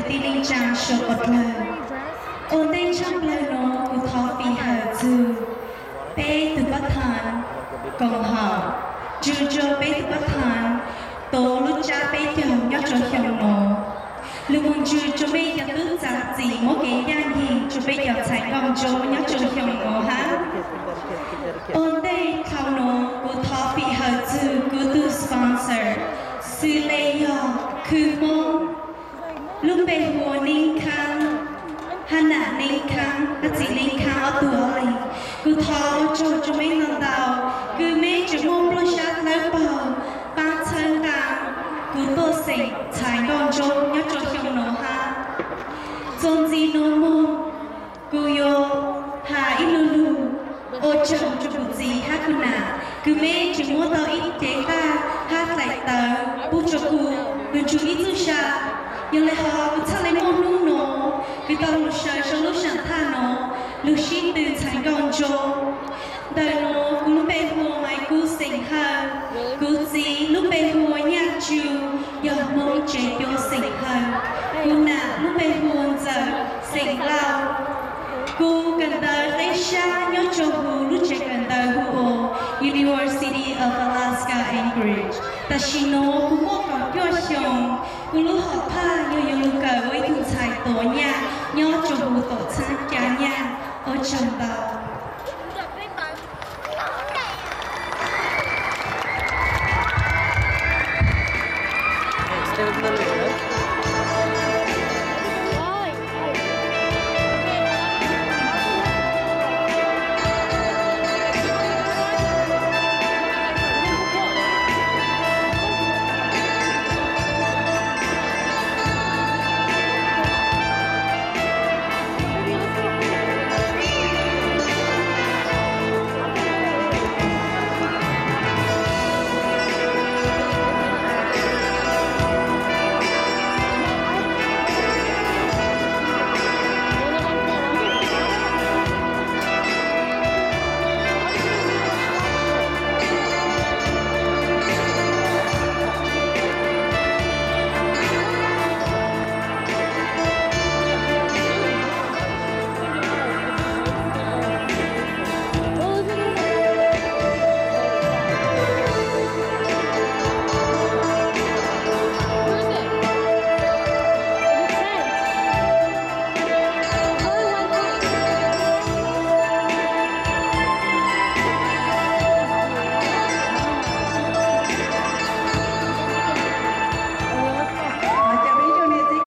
Kwv tij neej tsaa suav dlawg, ua ntej tshaj plawg nuav kuv thov fim hawm txug peb tug pab thaam koom haum, ntsug rua peb tug pab thaam tuav lub tsab peb caug nyob rua xyoo nuav. Lug moog ntsug rua mej cov tub txav txim muab kev ncaaj nceeg rua peb cov ntxhais nkauj ntsoo nyob rua xyoo nuav hab. Ua ntej dlhau nuav kuv thov fim hawm txug kuv tug sponsor, xws le yog Khwv Hmoob, lub npe hu ua Neeb Khaab, hab nam Neeb Khaab, hab txiv Neeb Khaab ob tug ob leeg. Kuv thov ua tsaug rua meb ntau ntau, kws meb tseem muaj nplooj sab dlawb paug paab txhawb nqaa kuv tuaj xeem ntxhais nkauj ntsoo nyob rua xyoo nuav hab. Txuas ntxiv nuav moog, kuv yuav has ib lu lug ua tsaug rua kuv txiv hab kuv nam, kws meb tseem muab tau ib cev nqaj hab daim tawv pub rua kuv lug ntsug ib txuj sa. Yog le hov kuv txhaj le muaj nub nuav kws tau lug sawv sau lub saam thaj nuav lug sib tw ntxhais nkauj ntsoo. Ntawm nuav kuv lub npe hu ua Maiv Kub xeem Hawj, kuv txiv lub npe hu ua Nyaj Tsu, yog Hmoob Tsev Cuab xeem Hawj, kuv nam lub npe hu ua Ntxawm xeem Lauj. Kuv kawm ntawv qeb sab nyob rua huv lub tsev kawm ntawv hu ua University of Alaska Anchorage. Tam sim nuav kuv muaj kaum cuaj xyoo, kuv lub hom phaj yog yuav lug kawm ua ib tug ntxhais tuav nyaj nyob rua huv tuam txhab